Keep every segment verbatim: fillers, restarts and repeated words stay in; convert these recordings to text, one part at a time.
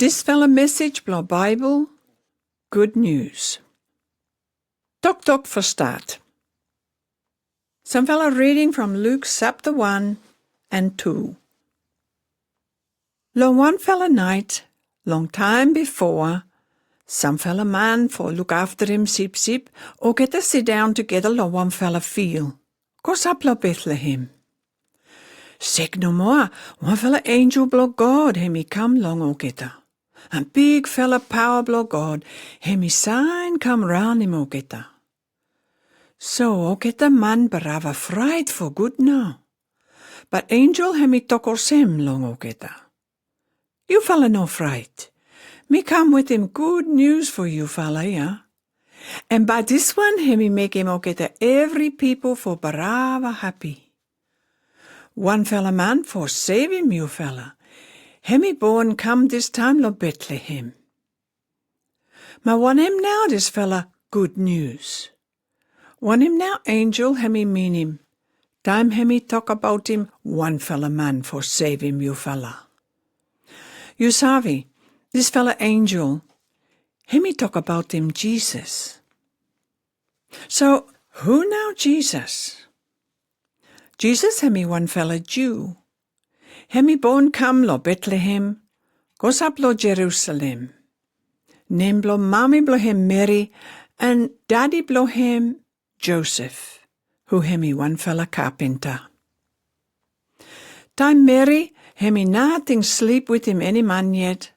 Disfala mesij blong Baibel, Good News. Tok tok for start. Samfala reading from Luke sapta one and two. Long wanfala nait, long taim bifo, samfala man fo luk afta dem sipsip, ogeta sidaon tugeta long wanfala fil, kosap long Betlehem. Sek no moa, wanfala enjel blong God hemi kam long ogeta. An bigfala paoa blong God hemi sain kam raonim ogeta. So ogeta man barava fraet for gud nao. Bat enjel hemi tok olsem long ogeta. Yufala no fraet. Mi kam wetem gud nius for yufala ya. An bai diswan hemi mekem ogeta evri pipol fo barava hapi. Wanfala man fo sevem yufala. Hemi bon kam distaim long Betlehem. Ma wanem nao disfala gud nius? Wanem nao enjel hemi minim taim hemi tok abaotem wanfala man fo sevem yufala? Yu save, disfala enjel hemi tok abaotem Jesus. So, hu nao Jesus? Jesus hemi wanfala Jew. Hemi bon kam long Betlehem, kosap long Jerusalem. Nem blong mami blong hem Meri, an dadi blong hem Josef, hu hemi wanfala kapinta. Taim Meri hemi nating slip wetem eni man yet,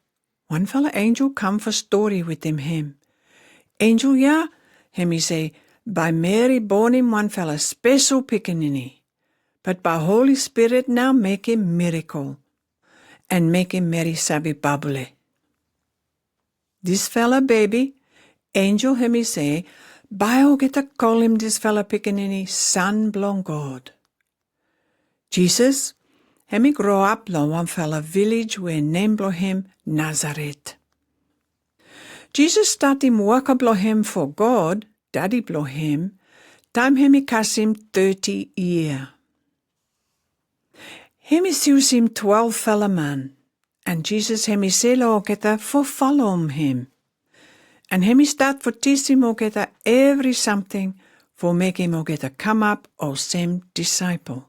wanfala enjel kam fo stori wetem hem. Enjel ya hemi se bai Meri bonim wanfala spesel pikinini. Bat bai Holi Spirit nao mekem mirakel an mekem Meri save babule. Disfala bebi, enjel hemi se, bai ogeta kolem disfala pikinini San blong God. Jesus hemi gro ap long wanfala vilej we nem blong hem Nasaret. Jesus statem waka blong hem fo God, Dadi blong hem, taim hemi kasem toti yia. Hemi susem twelvefala man, an Jesus hemi se long ogeta fo folom hem. An hemi stat fo tisem ogeta evri samting fo mekem ogeta kamap olsem disaepol,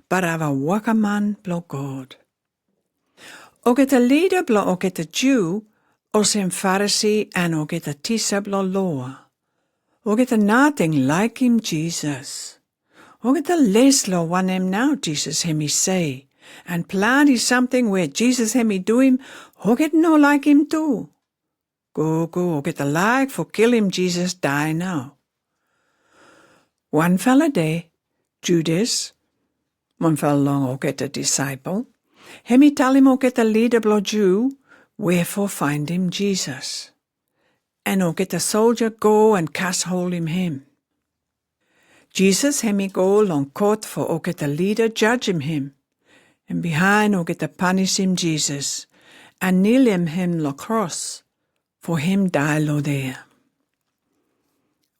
barava wakaman blong God. Ogeta lida blong ogeta Jew, olsem Farisi an ogeta tisa blong loa, ogeta nating laekem Jesus. Ogeta les long wanem nao Jesus hemi se, an plante samting we Jesus hemi duim, ogeta no laekem tu. Gogo, ogeta laek fo kilem Jesus dae nao. Wanfala dei, Judas, wanfala long ogeta disaepol, hemi talem ogeta lida blong Jew we fo faenem Jesus. An ogeta soldia go an kas holem hem. Jesus hemi go long kot fo ogeta lida jajem hem. An bihaen ogeta panisem Jesus, an nilem hem long kros, fo hem dae lo dea.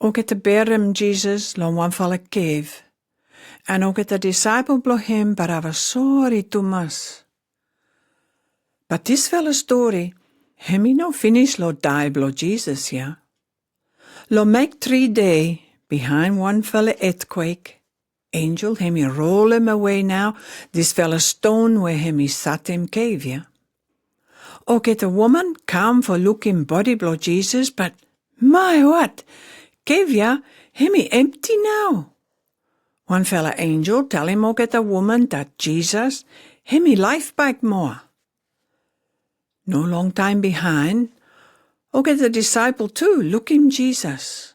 Ogeta berem Jesus long wanfala kev, an ogeta disaepol blong hem barava sore tumas. Bat disfala stori hemi no finis long dae blong Jesus ya. Long mek tri dei, bihaen wanfala etkwek, enjel hemi rolem awe nao disfala ston we hemi satem kev ya. Ogeta woman kam fo lukem bodi blong Jesus, bat mae wat, kev ya hemi empti nao. Wanfala enjel talem ogeta woman dat Jesus hemi laef baek moa. No long taem bihaen, ogeta disaepol tu lukem Jesus.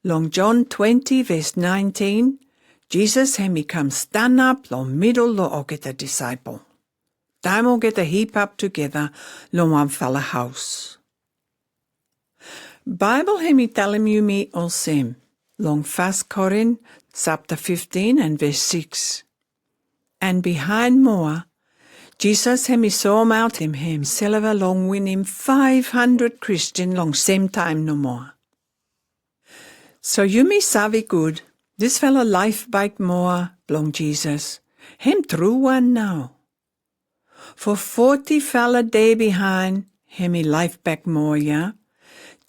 Long John twenty ves nineteen, Jesus hemi kam stanap long midel long ogeta disaepol. Taem ogeta hipap tugeta long wanfala haos. Baebol hemi talem yumi olsem long Fas Korin sapta fiftin an ves siks. An bihaen moa, Jesus hemi soemaot hem silva long winim faef handred Kristin long semtaem nomoa. So yumi save gud, disfala laef baek moa blong Jesus hem tru wan nao. Fo foti fala dei bihaen, hem i laef bak moa ia,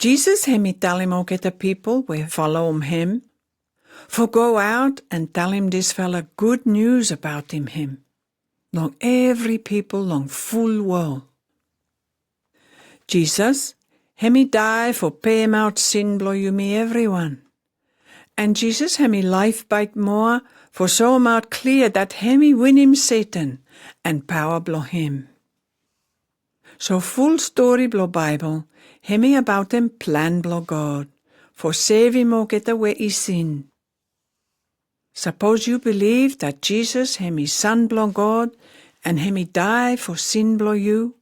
Jesus hem i talem olgeta pipol we folom hem fo go aot and talem dis fala gud nius abaot hem long evri pipol long ful wol. Jesus hem i dae fo pemaot sin blong yumi evriwan. And Jesus hem i laef bak moa fo soemaot klia dat hem i winim Setan and paoa blong hem. So ful stori blong Baebol hem i abaot en plan blong God fo sevem olgeta we i sin. Sapos yu bilif dat Jesus hem i San blong God and hem i dae fo sin blong yu,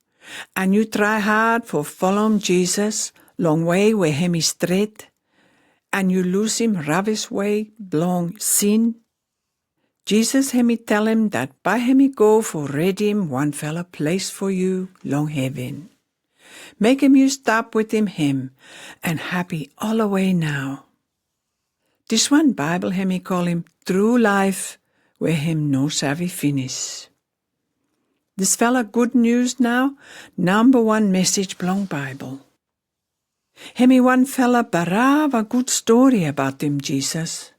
and yu trae had fo folom Jesus long wei we hem i stret, and yu lusum rabes wei blong sin, Jesus hem i talem dat bae hem i go fo redim wan fala ples fo yu long heven. Mekem yu stap wetem hem and hapi olawei nao. Dis wan Baebol hem i kolem tru laef we hem no save finis. Dis fala gud nius nao namba wan mesej blong Baebol. Hem i wan fala barava gud stori abaot hem Jesus.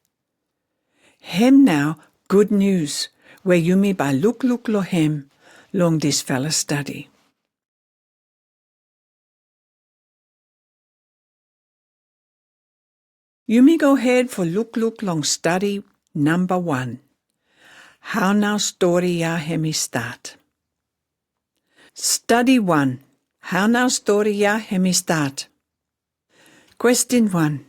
Hem nao gud nius we yumi bae lukluk long hem long dis fala stadi. Yumi go hed fo lukluk long stadi namba wan. Hao nao stori ia hem i stat. Stadi wan. Hao nao stori ia hem i stat. Kwestin wan.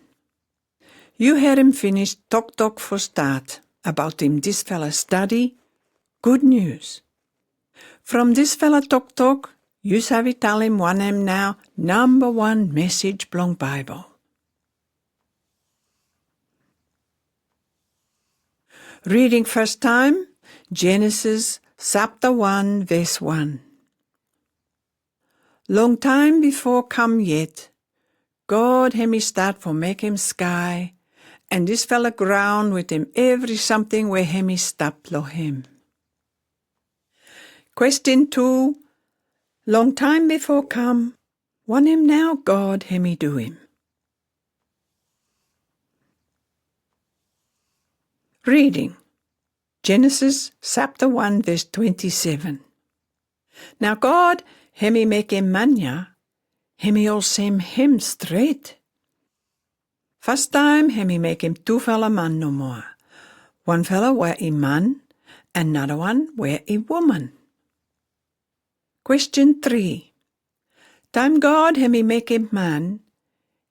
Yu herem finis toktok fo stat abaot hem dis fala stadi gud nius. From dis fala toktok yu save talem wanem nao namba wan mesej blong Baebol. Reading first time, Genesis sapta wan ves wan. Long taem bifo kam yet, God hem i stat fo mekem skai and dis fala graon wetem evri samting we hem i stap long hem. Kwestin tu. Long taem bifo kam, wanem nao God hem i duim? Reading Genesis sapta wan ves twenti seven. Nao God hem i mekem man ia, hem i olsem hem stret. Fas taem hem i mekem tu fala man nomo. Wan fala wea i man, and nada wan wea i woman. Kwestin tri. Taem God hem i mekem man,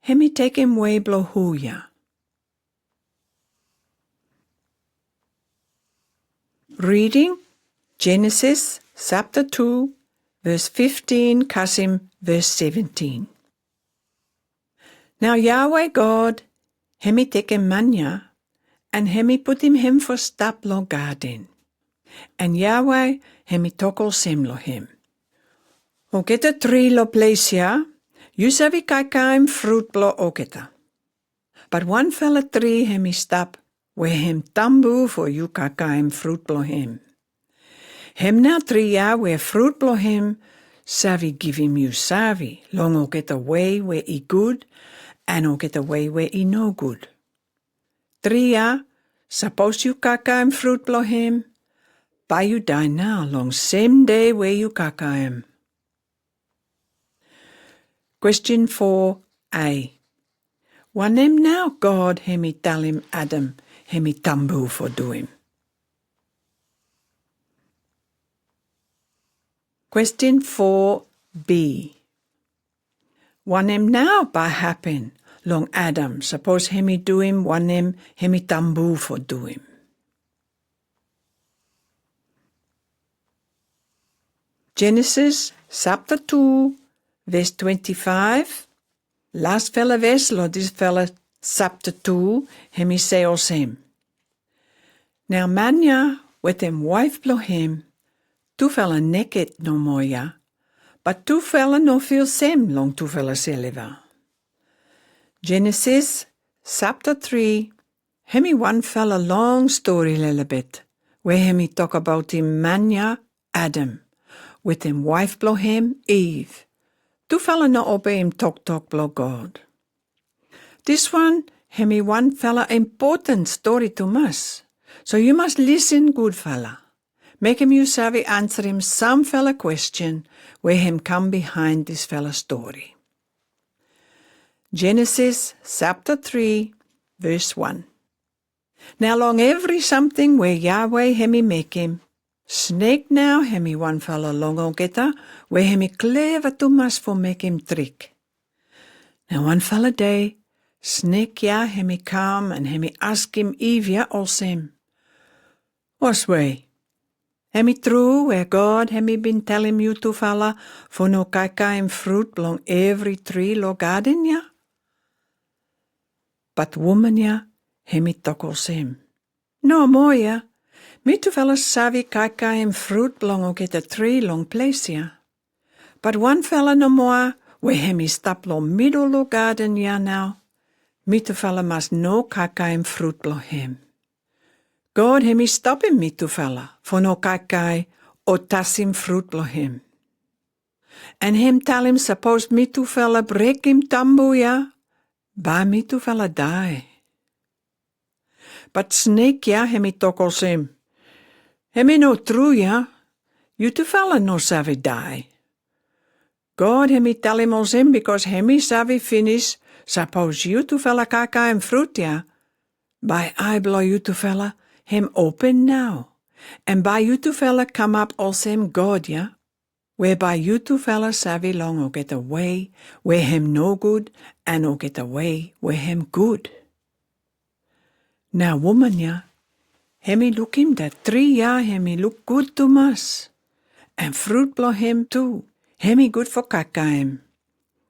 hem i tekem wei blong hu ia? Reading Genesis sapta tu ves fiftin kasem ves seventin. Nao Yahweh God hem i tekem man ia, and hem i putum hem fo stap long gaden. And Yahweh hem i tok olsem long hem. Olgeta tri long ples ia, yu save kaikaem frut blong olgeta. Bat wan fala tri hem i stap, we hem tambu fo yu kaikaem frut blong hem. Hem nao tri ia we frut blong hem save givim yu save long olgeta wei we i gud, and olgeta wei we i no gud. Tri ia, sapos yu kaikaem frut blong hem, bae yu dae nao long sem dei we yu kaikaem. Kwestin fo A. Wanem nao God hem i talem Adam hem i tambu fo duim? Kwestin fo B. Wanem nao bae hapen long Adam sapos hem i duim wanem hem i tambu fo duim? Genesis sapta tu ves twenti faef. Las fala ves long dis fala sapta tu hem i se olsem. Nao man ia wetem waef blong hem, tu fala neked nomo ia, bat tu fala no fil sem long tu fala se leva. Genesis sapta tri hem i wan fala long stori lelebet, we hem i tok abaot hem man ia Adam wetem waef blong hem Eve. Tufala no obeim toktok blong God. Dis wan hemi wan fala impoten stori tumas. So yu mas lisin gudfala. Mekem yu save ansarim sam fala kwesten we hem kam bihaen dis fala stori. Genesis sapta tri, ves wan. Nao long evri samting we Yahweh hemi mekem, snek nao hemi wan fala long olgeta we hemi kleva tumas fo mekem trik. Nao wan fala dei, snek ya hemi kam an hemi askem Eve ya olsem, Waswe, hemi tru we God hemi bin telem yu tufala fo no kaikaem frut blong evri tri lo gaden ya? Bat woman ya hemi tok olsem, No moa ya. Mi tufala save kaikaem frut blong olgeta tri long ples ya. Bat wan fala no moa we hemi stap lo midol lo gaden ya nao. Mi tufala mas no kaikaem frut blong hem. God hemi stopem mi tufala fo no kaikae o tasim frut blong hem. An hem talem sapos mi tufala brekem tambu ya, bae mi tufala dae. Bat snek ya hemi tok olsem, Hemi no tru ya. Yu tufala no save dae. God hemi talem olsem bikos hemi save finis sapos yu tufala kaikaem frut ya, bae ae blong yu tufala hem open nao. An bae yu tufala kamap olsem God ya, we bae yu tufala save long olgeta wei we hem nogud an olgeta wei we hem gud. Nao woman ya hemi lukem dat tri ya hemi luk gud tumas. An frut blong hem tu hemi gud fo kaikaem.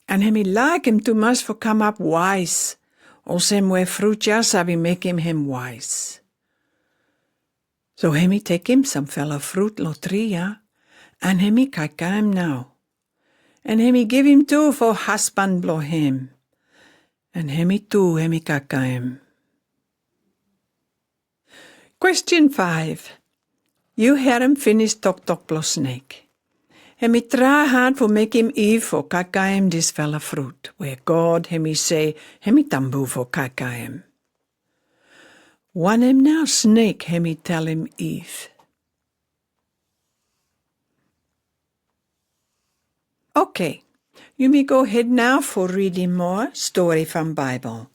An hemi laekem tumas fo kamap waes, olsem we frut ya save mekem hem waes. So hemi tekem sam fala frut lo tri ya, an hemi kaikaem nao. An hemi givem tu fo hasban blong hem. An hemi tu hemi kaikaem. Kwesten faef. Yu herem finis toktok blong snek. Hemi trae had fo mekem Eve fo kaikaem dis fala frut we God hemi se hemi tambu fo kaikaem. Wanem nao snek hemi telem Eve? Okay, yumi go hed nao fo reading moa stori from Baebol.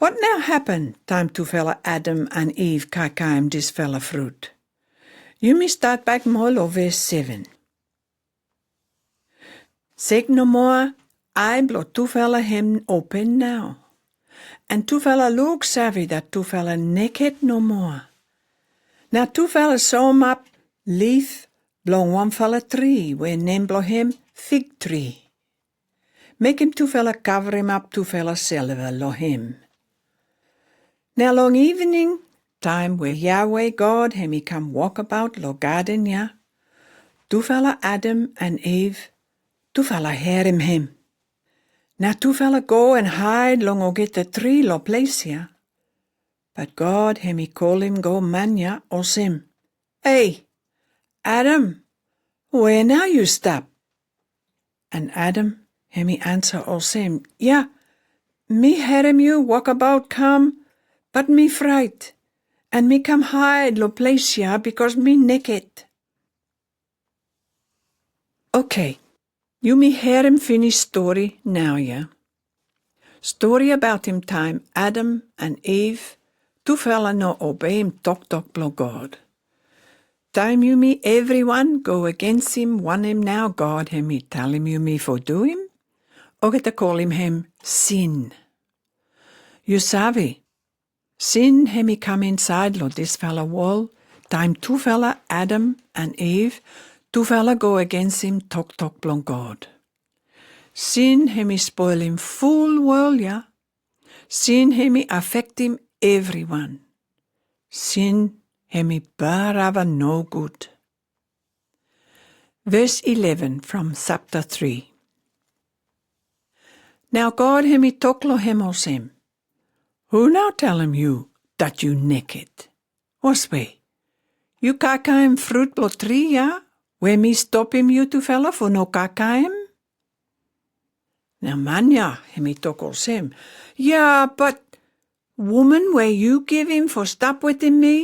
Wat nao hapen taem tufala Adam an Eve kaikaem dis fala frut? Yumi stat bak moa lo ves seven. Sek no moa, ae blong tufala hem open nao. An tufala luk save dat tufala neked no moa. Nao tufala somap lif blong wan fala tri we nem blong hem fig tri. Mekem tufala kavremap tufala selva lo hem. Nao long evening taem we Yahweh God hemi kam wokabaot lo gaden ya, tufala Adam an Eve, tufala herem hem. Nao tufala go an haed long olgeta tri lo ples ya. Bat God hemi kolem go man ya olsem, Ei, Adam, wea nao yu stap? An Adam hemi ansa olsem, Ya, mi herem yu wokabaot kam, bat mi fraet, an mi kam haed lo ples ya bikos mi neked. Okay, yumi herem finis stori nao ya. Stori abaot taem Adam an Eve tufala no obeem toktok blong God. Taem yumi evriwan go agensem wanem nao God hemi talem yumi fo duim, olgeta kolem hem sin. Yu save, sin hemi kam insaed lo dis fala wol taem tufala Adam an Eve tufala go agensem toktok blong God. Sin hemi spolem ful wol ya. Sin hemi afektem evriwan. Sin hemi baraba no gud. Ves eleven from sapta tri. Nao God hemi tok lo hem olsem, Hu nao talem yu dat yu neked? Waswe, yu kaekaem frut blong tri ya we mi stopem yu tufala fo no kaekaem? Nao man ya hemi tok olsem, "Ya, but woman we yu givim fo stap wetem mi,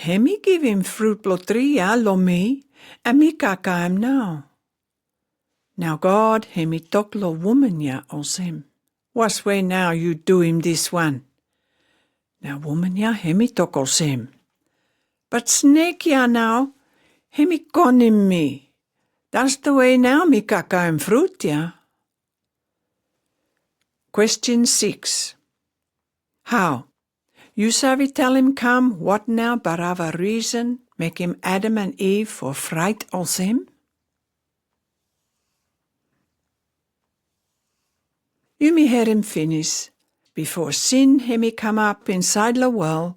hemi givim frut blo tri ya lo mi, and mi kakaem nao." Nao God hemi tok lo woman ya olsem, "Waswe nao yu duim dis wan?" Nao woman ya hemi tok olsem, "But snek ya nao hemi konem mi. That's the way nao mi kakaem frut ya." Question six. How? Yu save talem kam wat nao barava reason mekem Adam and Eve fo fraet olsem? Yumi herem finis. Bifo sin hemi kamap insaed lo wol,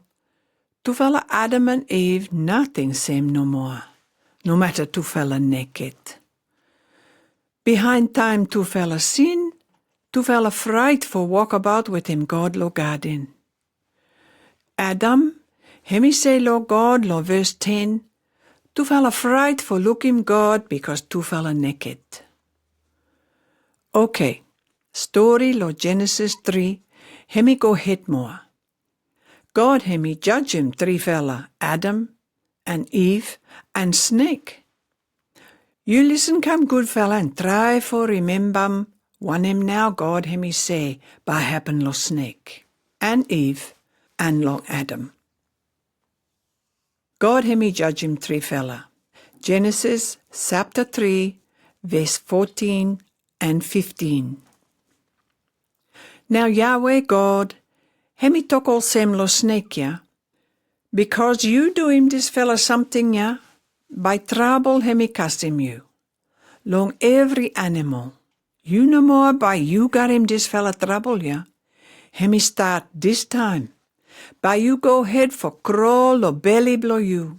tufala Adam and Eve nating sem no moa, no mata tufala neked. Bihain taem tufala sin, tufala fraet fo wok abaot wetem God lo gaden. Adam, hemi se lo God lo ves ten, tufala fraet fo lukem God bikos tufala neked. Okei, stori lo Genesis tri hemi go hed moa. God hemi judgem tri fala, Adam and Eve and snek. Yu listen kam gud fala and trae fo rimembam wanem nao God hemi se baa hapen lo snek and Eve and long Adam. God hemi judgem tri fala. Genesis sapta tri, ves fotin and fiftin. Nao Yahweh God hemi tok olsem lo snek ya, "Bikos yu duim dis fala samting ya, baa trabel hemi kasem yu. Long evri animal, yu no moa baa yu garim dis fala trabel ya. Hemi stat dis taem. Baa yu go hed fo krol lo beli blo yu,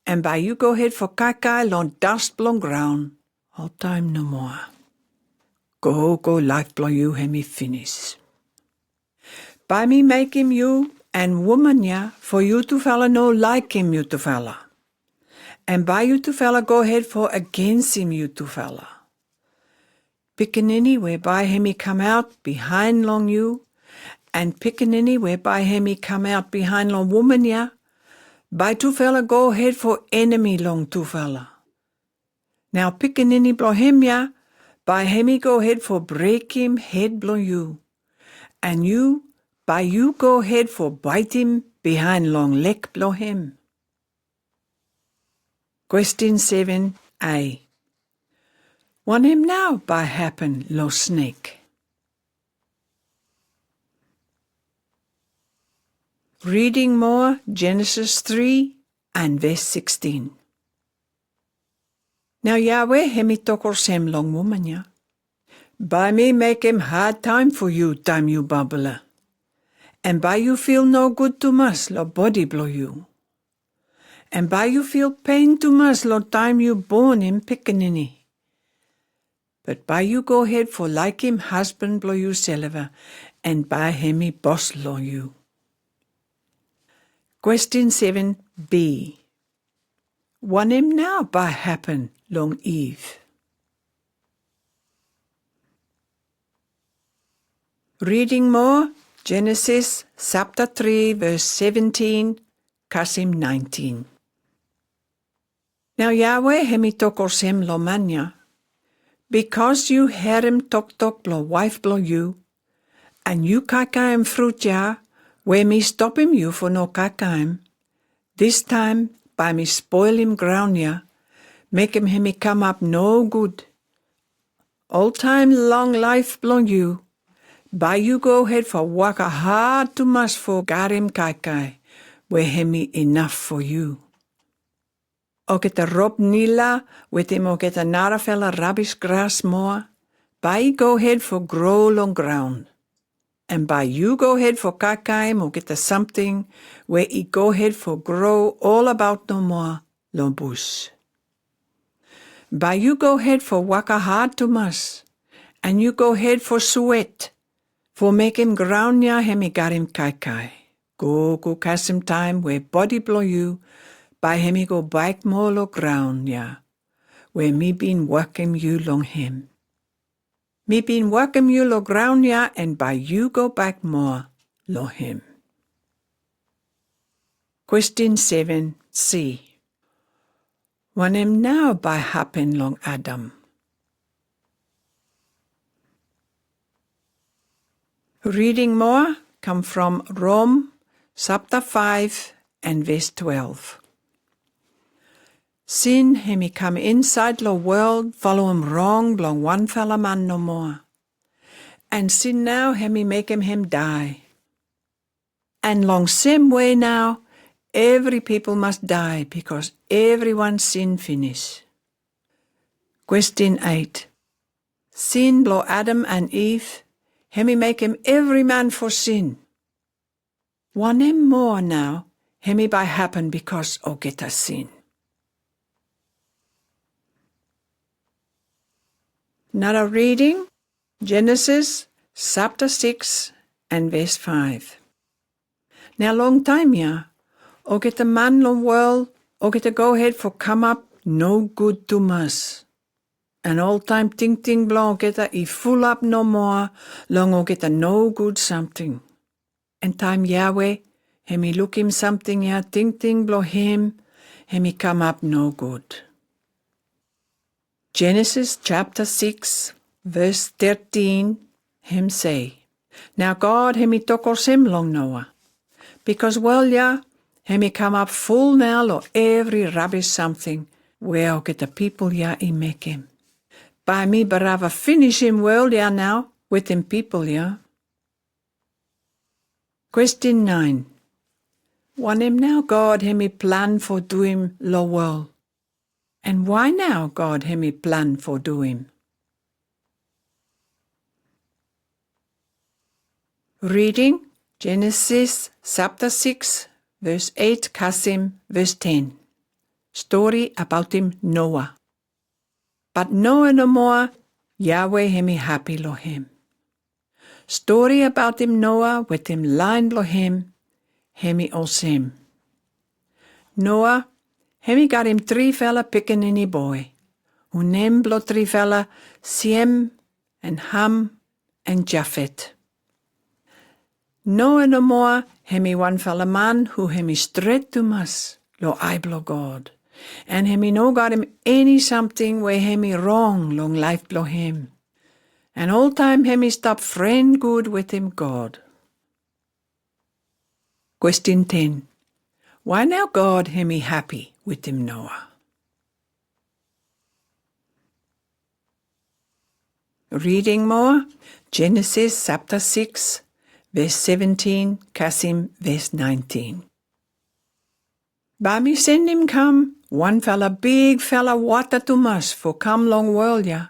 and baa yu go hed fo kaikai long dust blong graon oltaem no moa. Gogo laef blo yu hemi finis. Baa mi mekem yu and woman ya fo yu tufala no laekem yu tufala, and baa yu tufala go hed fo agensem yu tufala. Pikinini we baa hemi kamaot bihaen long yu, and pikinini we baa hemi kamaot bihaen long woman ya, baa tufala go hed fo enemi long tufala. Nao pikinini blo hem ya, baa hemi go hed fo brekem hed blo yu, and yu, baa yu go hed fo baetem bihaen long leg blo hem." Question seven A. Wanem nao baa hapen lo snek? Reading moa Genesis tri and ves sixtin. Nao Yahweh hemi tok olsem long woman ya, "Baa mi mekem had taem fo yu taem yu babala, and baa yu feel no gud tumas lo bodi blo yu, and baa yu feel paen tumas lo taem yu bonem pikinini. But baa yu go hed fo laekem hasban blo yu selva, and baa hemi bos lo yu." Question seven B. Wanem nao baa hapen long Eve? Reading moa Genesis sapta tri ves seventin kasem naentin. Nao Yahweh hemi tok olsem lo man ya, "Bikos yu harem toktok blo waef blo yu, and yu kaikaem frut ya we mi stopem yu fo no kaikaem, dis taem baa mi spolem graon ya, mekem hemi kamap no gud. Oltaem long laef blo yu, baa yu go hed fo waka had tumas fo ganem kaikae we hemi enaf fo yu. Oketa rop nila wetem oketa narafala rabis gras moa, baa i go hed fo gro long graon. And baa yu go hed fo kaikaem oketa samting we i go hed fo gro ol abaot no moa long bus. Baa yu go hed fo waka had tumas, and yu go hed fo swet, fo mekem graon ya hemi ganem kaikae. Gogo kasem taem we bodi blo yu baa hemi go baek moa lo graon ya we mi bin wokem yu long hem. Mi bin welcome yu lo graun ya, and bai yu go back moa lo him. Question seven C. Wanem nau bai happen long Adam? Reading moa come from Rome chapter five and verse twelve. Sin hemi come inside lo world following wrong blong wan fala man no moa. And sin nau hemi makem him die. And long same way nau, every people must die because everyone sin finish. Question eight. Sin blo Adam and Eve, hemi makem every man for sin. Wanem moa nau hemi bai happen because olgeta sin? Another reading, Genesis chapter six and verse five. Nau long time ya, olgeta man long world, olgeta go ahead for come up no good tumas. And all time tingting blong olgeta i full up no moa long olgeta no good something. And time Yahweh hemi lukim something ya, tingting blo him hemi come up no good. Genesis chapter six, verse thirteen, him say, Nau God hemi tok olsem long Noah, because world ya hemi come up full nau lo every rubbish something we olgeta people ya i makem. Bai mi barava finishim world ya nau wetem people ya. Question nine. Wanem nau God hemi plan for duim lo world? And why nau God hemi plan for duim? Reading Genesis chapter six, verse eight kasim verse ten. Story aboutim Noah. But Noah no moa, Yahweh hemi happy lo him. Story aboutim Noah wetem laen blo him hemi olsem. Noah hemi got him three fala pikinini boy, who nem blo three fala Shem and Ham and Japheth. Noah no moa hemi wan fala man who hemi stret tumas lo ai blo God, and hemi no got him any something we hemi wrong long life blo him. And all time hemi stap friend good wetem God. Question ten. Why nau God hemi happy wetem Noah? Reading moa, Genesis chapter six, verse seventeen kasim verse nineteen. Bai mi send him kam wan fala big fala wata tumas for kam long world ya,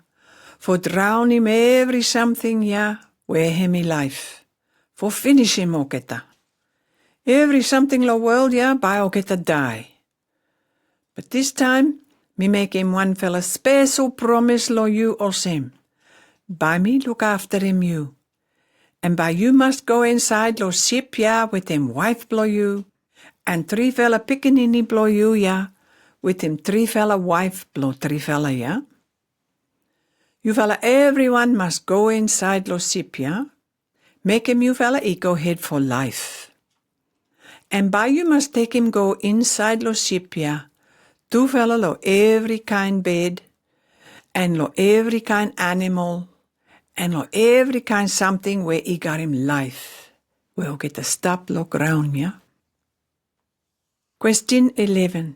for drown him every something ya we hemi life, for finishim olgeta. Every something lo world ya bai olgeta die. But this time mi makem wan fala special promise lo yu olsem. Bai mi look afterim yu. And bai yu must go inside lo ship ya wetem wife blo yu, and three fala pikinini blo yu ya wetem three fala wife blo three fala ya. Yu fala everyone must go inside lo ship ya. Makem yu fala i go ahead for life. And bai yu must tekem go inside lo ship ya, two fala lo every kind bed, and lo every kind animal, and lo every kind something we i got him life, we olgeta stap lo ground ya. Question eleven.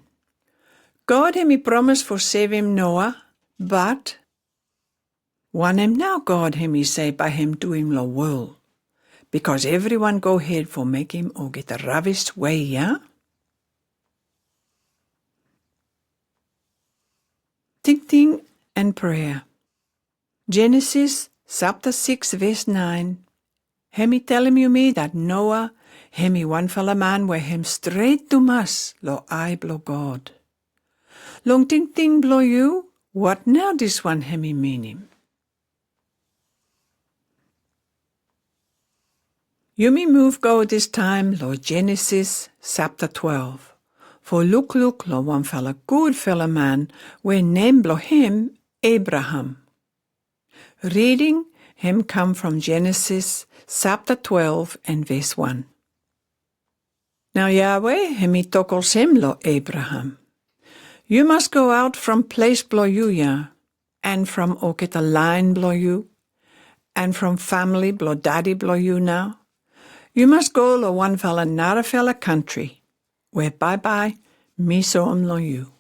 God hemi promise for sevem Noah, but wanem nau God hemi say bai him duim lo world, because everyone go ahead for makem olgeta rubbish way ya? Tingting and prayer. Genesis chapter six verse nine. Hemi telem yu mi dat Noah hemi wan fala man we hem stret tumas lo ai blo God. Long tingting blo yu, what nau dis wan hemi meanem? Yumi move go dis time lo Genesis chapter twelve, for look look lo wan fala good fala man we nem blo him Abraham. Reading hem come from Genesis sapta twelve and ves one. Nau Yahweh hemi tok olsem lo Abraham, "You must go out from ples blo yu ya, and from oketa laen blo yu, and from famili blo dadi blo yu nau. Yu must go lo wan fala nara fala kantri, we baibai mi soem lo yu."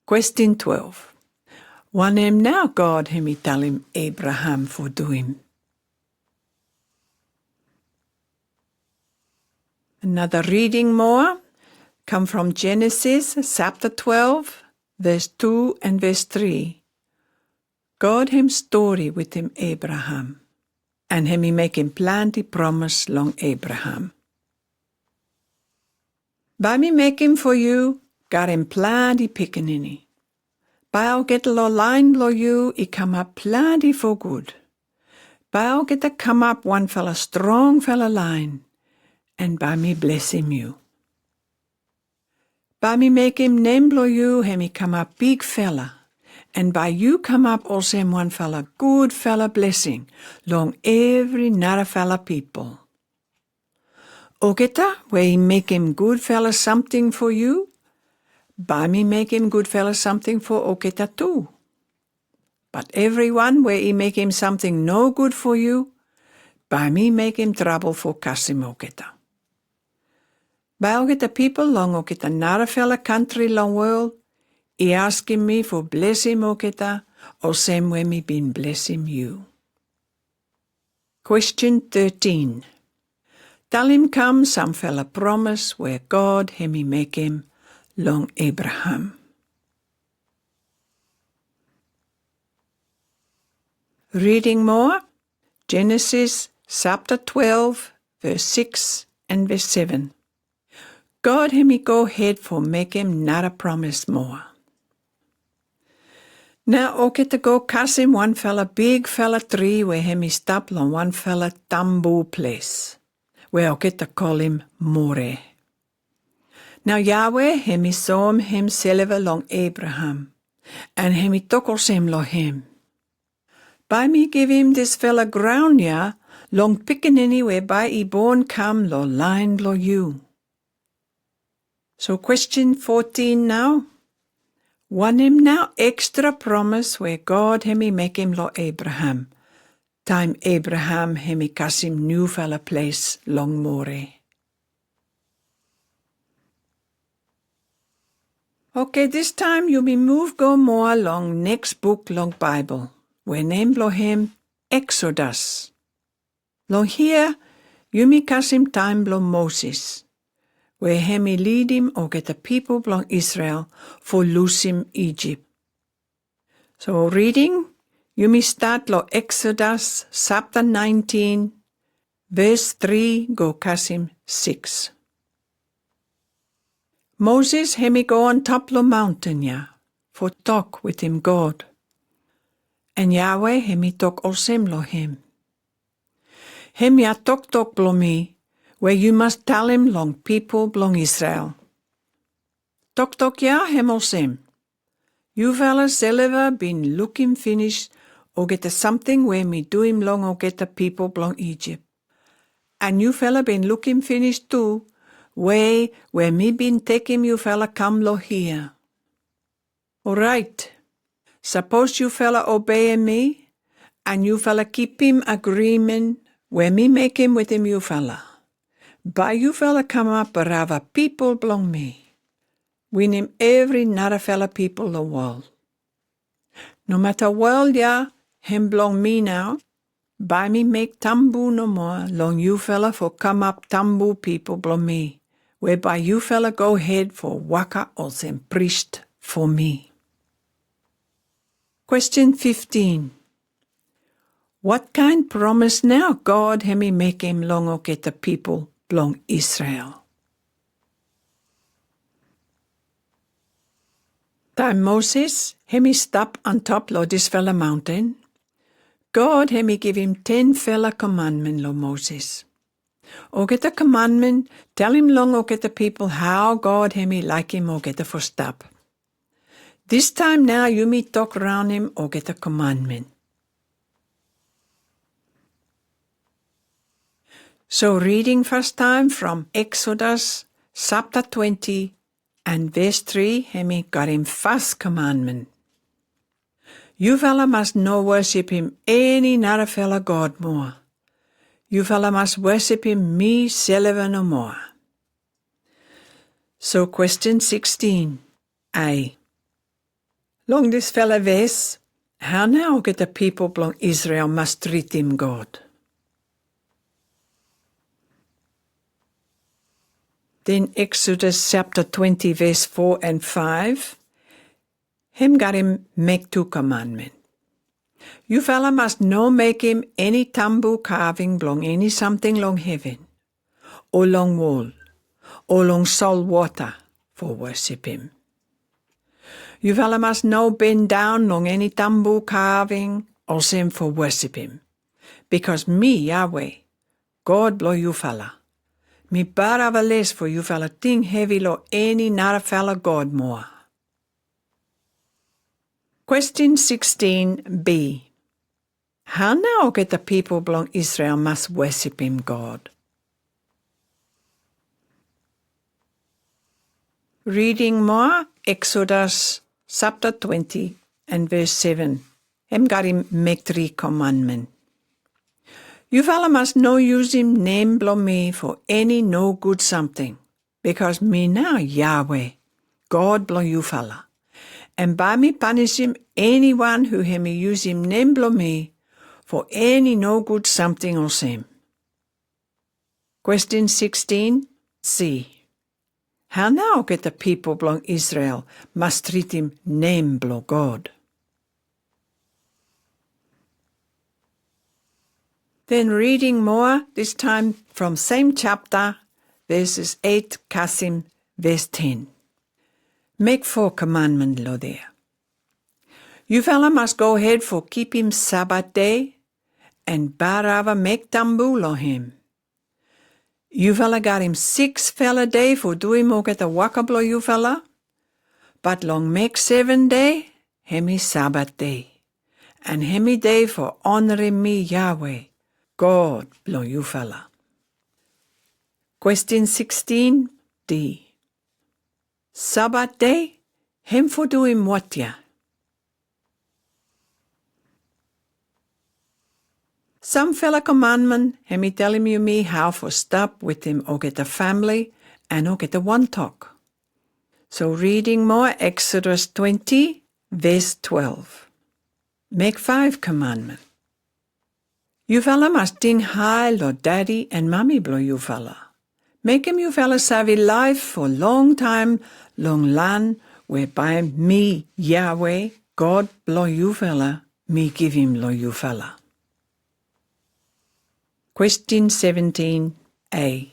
Kwestin twelve. Wanem nau God hemi talem Abraham fo duim? Another reading moa come from Genesis sapta twelve, ves two and ves three. God hem stori witem Abraham, and hemi mekem plante promes long Abraham. Bai mi mekem fo yu garden plante pikinini. Bai oketa lo laen blo yu i kamap plante fo gud. Bai oketa kamap wan fala strong fala laen, and bai mi blesem yu. Bai mi mekem nem blo yu hemi kamap big fala, and bai yu kamap olsem wan fala gud fala blesing long evri nara fala pipol. Oketa we i mekem gud fala samting fo yu, bai mi mekem gud fala samting fo oketa tu. But evriwan we i mekem samting no gud fo yu, bai mi mekem trabel fo kasem oketa. Bai oketa pipol long oketa nara fala kantri long wol i askem mi fo blesem oketa olsem we mi bin blesem yu. Kwestin thirteen. Talem kam sam fala promes we God hemi mekem long Abraham. Reading moa, Genesis sapta twelve, ves six and ves seven. God hemi go hed fo mekem nara promes moa. Nau oketa go kasem wan fala big fala tri we hemi stap long wan fala tambu ples, we oketa kolem More. Nau Yahweh hemi soem hem silva long Abraham, and hemi tok olsem lo hem, "Bai mi givim dis fala graun ya long pikinini we bai i bon kam lo laen blo yu." So kwestin fourteen nau. Wanem nau ekstra promes we God hemi mekem lo Abraham taem Abraham hemi kasem niu fala ples long More? Okei, dis taem yumi muv go moa long neks buk long Baebol, we nem blo hem Eksodas. Long hia yumi kasem taem blo Moses, we hemi lidim oketa pipol blo Israel fo lusum Ijip. So reading, yumi stat lo Eksodas sapta nineteen, ves tri go kasem six. Moses hemi go antap lo maunten ya fo tok wetem God. And Yahweh hemi tok olsem lo hem, "Hemia toktok blo mi we yu mas talem long pipol blo Israel. Toktok ya hem olsem, yufala silva bin lukim finis oketa samting we mi duim long oketa pipol blo Ijip. And yufala bin lukim finis tu wei we mi bin tekem yufala kam lo hia. Oraet, sapos yufala obeim mi, and yufala kipim agrimen we mi mekem wetem yufala, bai yufala kamap barava pipol blo mi, winim evri nara fala pipol lo wol. No mata wol ya hem blo mi nau, bai mi mek tambu nomo long yufala fo kamap tambu pipol blo mi, we bai yufala go hed fo waka olsem pris fo mi." Kwestin fifteen. Wat kaen promes nau God hemi mekem long oketa pipol blo Israel? Taem Moses hemi stap antap lo dis fala maunten, God hemi givim ten fala komanmen lo Moses. Oketa komanmen talem long oketa pipol hao God hemi laekem oketa fo stap. Dis taem nau yumi tok raonem oketa komanmen. So reading first time from Exodus sapta twenti and ves tri, hemi karim fas komandmen. Yufala mas no wosipim eni nara fala god moa. Yufala mas wosipim mi silva no moa. So question sixteen, A. Long dis fala ves, hao nao olgeta pipol blong Israel mas tritim God? Den Exodus sapta twenti ves fo and five, hem karim mek tu komandmen. Yufala mas no mekim eni tambu kaving blong eni samting long heven, o long wol, o long solwota fo wosipim. Yufala mas no bendaon long eni tambu kaving olsem fo wosipim. Bikos mi Yahweh, God blong yufala, mi barava les fo yufala ting hevi long eni nara fala god moa. Question sixteen B. Hao nao olgeta pipol blong Israel mas wosipim God? Reading moa, Exodus sapta twenti and ves seven. Hem karim mek tri komandmen. Yufala mas no yusum nem blong mi fo eni no gud samting. Bikos mi nao Yahweh, God blong yufala, an bae mi panisim eniwan hu hemi yusum nem blong mi fo eni no gud samting olsem. Question sixteen C. Hao nao olgeta pipol blong Israel mas tritim nem blong God? Den reading moa, dis taem from sem sapta, ves eit kasim ves ten. Mek fo komandmen long dea. Yufala mas gohed fo kipim Sabat dei an barava mek tambu long hem. Yufala karim siks fala dei fo duim olgeta waka blong yufala, bat long mek seven dei, hemi Sabat dei, an hemi dei fo onarim mi Yahweh, God blong yufala. Question sixteen D. Sabat dei, hem fo duim watia? Sam fala komandmen hemi talem yumi hao fo stap witim olgeta famili an olgeta wantok. So reading moa, Exodus twenti, ves twelve. Mek faef komandmen. Yufala mas ting hae long dadi an mami blong yufala. Mekem yufala savi laef fo longtaem long lan we bae mi Yahweh, God blong yufala, mi givim long yufala. Question seventeen A.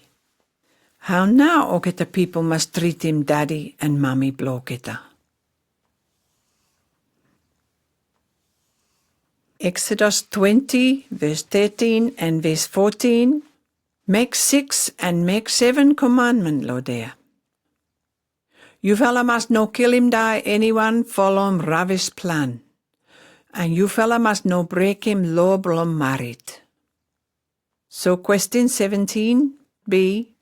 Hao nao olgeta pipol mas tritim dadi an mami blong olgeta? Exodus twenti, ves tetin an ves fotin. Mek siks an mek seven komandmen long dea. Yufala mas no kilim dae eniwan folom ravis plan. An yufala mas no brekem loa blong marit. So question seventeen B.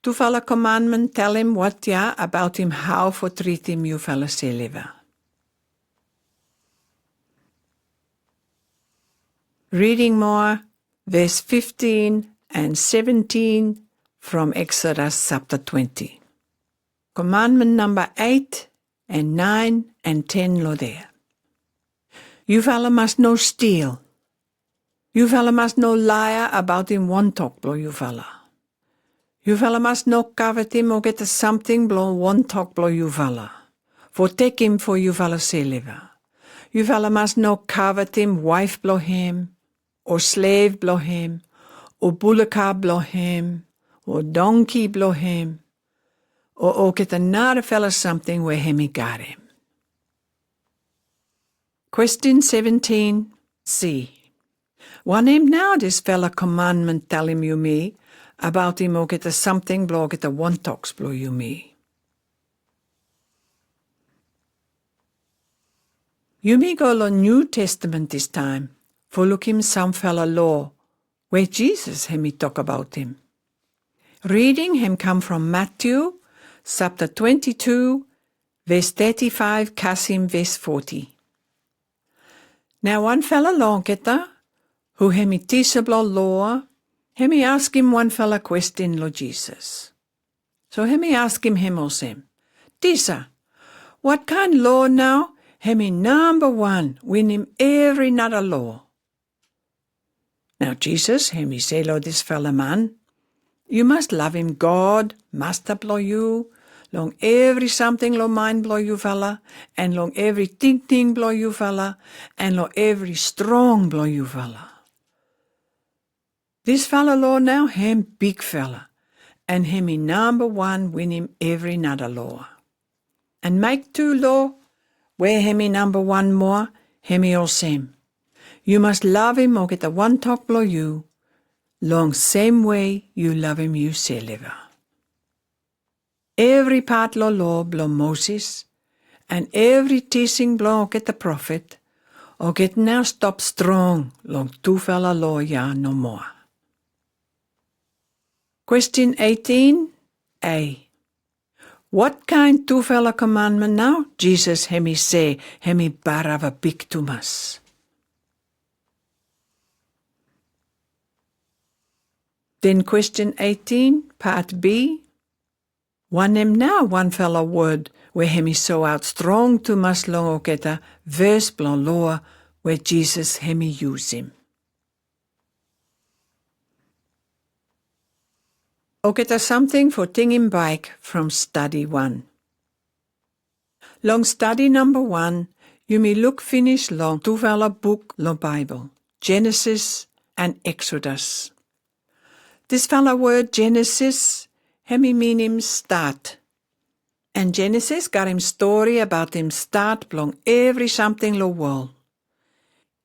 Tufala komandmen talem watia abaotim hao fo tritim yufala silva? Reading moa, ves fiftin an seventin from Exodus sapta twenti. Komandmen namba eit an naen an ten long dea. Yufala mas no stil. Yufala mas no laea abaotim wantok blong yufala. Yufala mas no kavetim olgeta samting blong wantok blong yufala fo tekem fo yufala silva. Yufala mas no kavetim waef blong hem, o slev blong hem, o bulaka blong hem, o dongki blong hem, o olgeta nara fala samting we hemi garim. Question seventin C. Wanem nao dis fala komandmen talem yumi abaotim olgeta samting blong olgeta wantoks blong yumi? Yumi go long New Testament dis taem fo lukim sam fala loa where Jesus hem i tok abaut him. Reading hem come from Matthew, chapter twenty-two, verse thirty-five, kasem verse forty. Nao wan fala long oketa, hu hem i tisa blo loa, hem i askem wan fala kwestin lo Jesus. So hem i askem him osem, "Tisa, what kain loa nao hem i namba wan winim evri nada loa?" Nao Jesus hem i se lo dis fala man, "Yu mas lavem God, Masta blo yu, long evri samting lo mind blo yu fala, and long evri tingting blo yu fala, and long evri strong blo yu fala." Dis fala loa nao hem big fala, and hem i namba wan winim evri nada loa. And mek tu loa, where hem i namba wan moa, hem i osem, "Yu mas lavem oketa wan tok blo yu, long same way yu lavem yuself." Evri pat lo loa blo Moses, and evri tising blo oketa profet, oketa nao stop strong long tu fala loa ya no moa. Kwestin eighteen A. What kain tu fala komandment nao Jesus hem i se hem i barava big tumas? Then kwestin eighteen, part B. Wanem nao wan fala word where hem i soe out strong tumas long oketa verse blo loa where Jesus hem i yusem? Oketa samting fo tingim baek from stadi wan. Long stadi namba wan, yumi luk finis long tu fala book lo Baibel, Genesis and Exodus. Dis fala word Genesis, hem i minim start. And Genesis gat him stori abaut him start blong evri samting lo wol.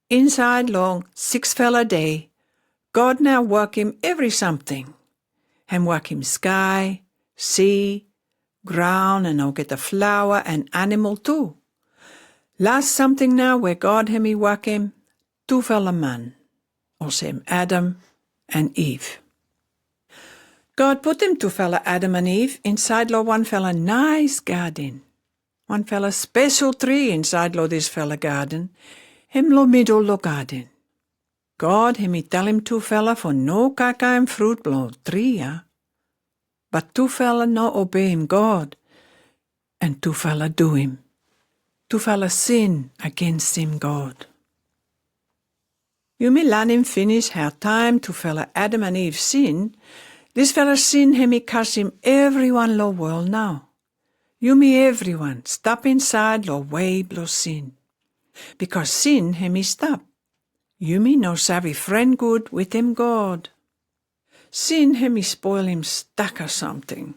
Insaed long siks fala dei, God nao wakem evri samting. Hem wakem sky, sea, ground, and oketa flawa and animal tu. Las samting nao where God hem i wakem, tu fala man, osem Adam and Eve. God putum tu fala Adam and Eve insaed lo wan fala nice garden. Wan fala spesel tree insaed lo dis fala garden, hem lo midel lo garden. God hem i talem tu fala fo no kakaem frut blo tree ya. But tu fala no obeim God, and tu fala duim. Tu fala sin agensem God. Yumi lanem finis hao taem tu fala Adam and Eve sin, dis fala sin hem i kasem evriwan lo wol nao. Yumi evriwan stap insaed lo wei blo sin. Bikos sin hem i stap. Yumi no save fren gud witem God. Sin hem i spolem staka samting.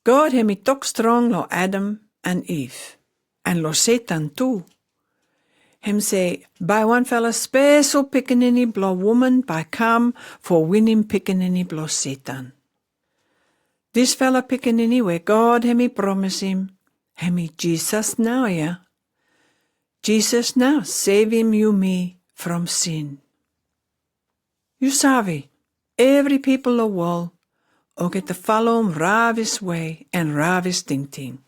God hem i tok strong lo Adam and Eve, and lo Setan tu. Hem se, bae wan fala spesel pikinini blo woman bae kam fo winim pikinini blo Setan. Dis fala pikinini where God hem i promisem, hem i Jesus nao ya. Jesus nao sevem yumi from sin. Yu save, evri pipol lo wol, oketa falom ravis wei and ravis tingting.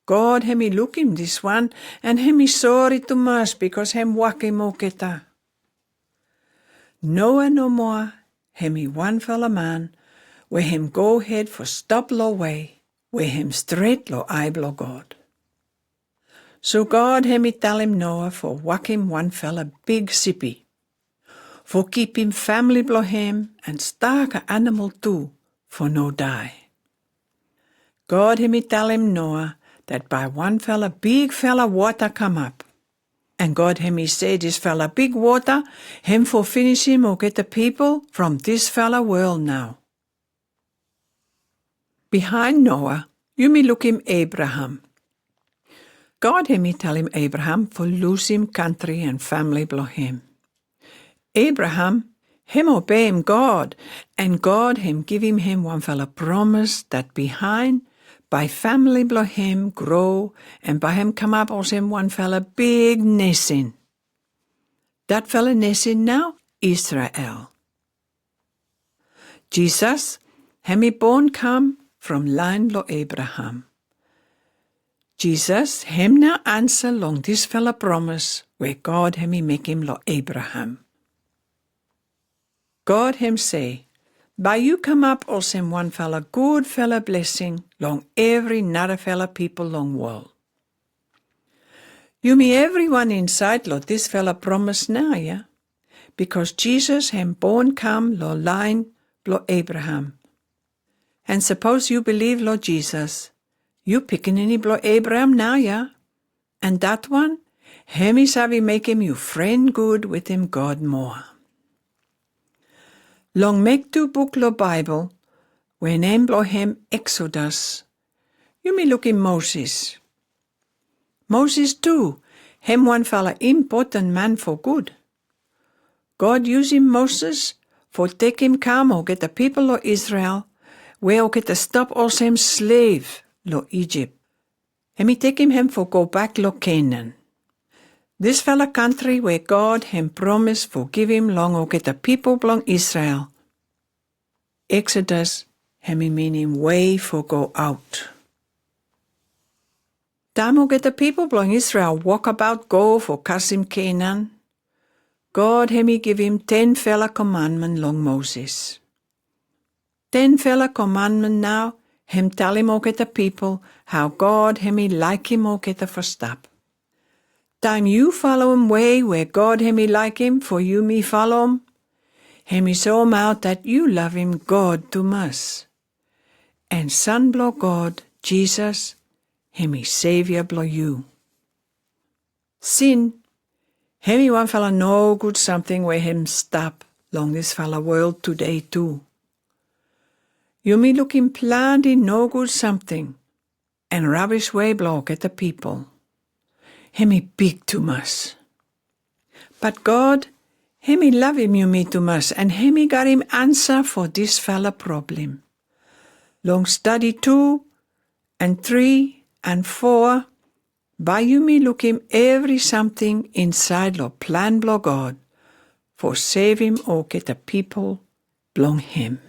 God hem i lukim dis wan, and hem i sori tumas bikos hem wakem oketa. Noah no moa, hem i wan fala man, where hem go hed fo stap lo wei, where hem stret lo ae blo God. So God hem i talem Noah fo wakem wan fala big sipi. Fo kipem famili blo hem and staka animal tu fo no dae. God hem i talem Noah dat bae wan fala big fala wota kamap. And God hem i se dis fala big wota hem fo finisem oketa pipol from dis fala world nao. Behind Noah, yumi lukim Abraham. God hem i talem Abraham fo lusem kantri and famili blo hem. Abraham hem obeem God, and God hem givem hem wan fala promis dat behind, bae famili blo hem grow, and bae hem kamap osem wan fala big nesin. Dat fala nesin nao, Israel. Jesus hem i bon kam from lain blong Abraham. Jesus hem nao ansa long dis fala promis we God hem i mekem long Abraham. God hem sei, bai yu kamap olsem wan fala gud fala blesing long evri nara fala pipol long wol. Yumi evriwan insaed long dis fala promis nao, ya? Bikos Jesus hem bon kam long lain blong Abraham. An sapos yu bilif long Jesus, yu pikinini blong Abraham nao, ya? An dat wan hem i save mekem yu fren gud wetem God moa. Long mek tu buk long Baibel, we nem blong hem Exodus, yumi lukim Moses. Moses tu hem wan fala impoten man fo gud. God yusum Moses fo tekem kam olgeta pipol long Israel, we olgeta stap olsem slev long Ijip. Hem i tekem hem fo gobak long Kenan. Dis fala kantri we God hem promis fo givim long olgeta pipol blong Israel. Exodus hem i minim wei fo go aot. Taem olgeta pipol blong Israel wokabaot go fo kasem Kenan, God hem i givim ten fala komanmen long Moses. Ten fala komanmen nao hem talem olgeta pipol hao God hem i laekem olgeta fo stap. Taem yu folem wei we God hem i laekem fo yumi folem, hem i soemaot dat yu lavem God tumas. An Son blong God, Jesus, hem i Sevia blong yu. Sin hem i wan fala no gud samting we hem stap long dis fala world tudei tu. Yumi lukim plante no gud samting an rabis wei blong olgeta pipol. Hem i big tumas. Bat God hem i lavem yumi tumas an hem i garim ansa fo dis fala problem. Long stadi tu an tri an foa, bai yumi lukim evri samting insaed long plan blong God fo sevem olgeta pipol blong hem.